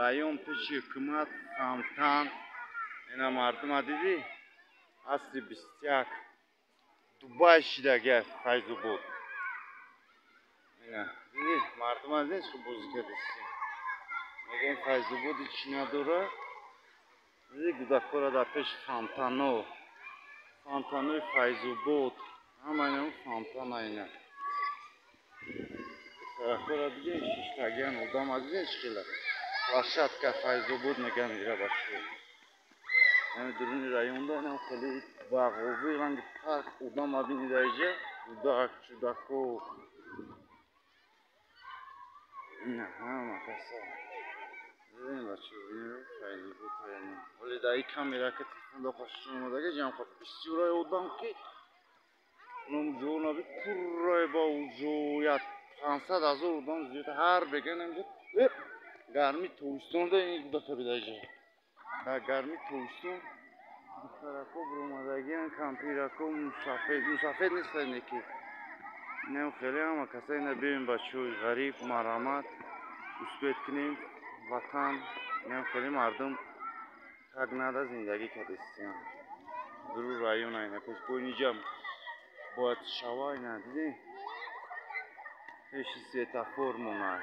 Район пеши ҳукумат фонтан. Ина мардума дидӣ? Асри 21. Дубай шидаги Файзобод. Ина дидӣ, мардума дидӣ, чӣ бозӣ кардистем. Мегӯем, Файзобод чӣ надора? Дидӣ, кӯдакҳоро дар пеши фонтано. Фонтанои Файзобод. Ҳама инам фонтана ина. Духтаракҳоро дидем, шиштагиан, одама дидем, чӣ хела. Площадка Файзобод мегӯянд ира, бачаҳо. Ҳами дуруни районда инам хеле бағови ранги парк, одама бини дар иҷа, кӯдак, чӯдако. Ина ҳама каса. Дидем, бачаҳо, ин Файзобод ина. Ҳоле дар ин камера ки телефон доқашон омадаги ҷамъ бисёрай одам ки ном ҷо наби, пуррай ба уҷо як 500 000 одам зиёд ҳар беган инҷо. Гарми тобистонда ин кӯдака бида иҷа. Дар гарми тобистон духтарако биромадагиан, кампирако, мусафед, мусафед нестанд неки. Инам хеле ҳама каса ина биёем, бачаҳои ғариб, марҳамат, успеть кунем ватан. Инам хеле мардум как надо зиндагӣ кардистиям. Дуру района ина пешбои ниҷа бояд шава, ина дидем, пеши светофор монад.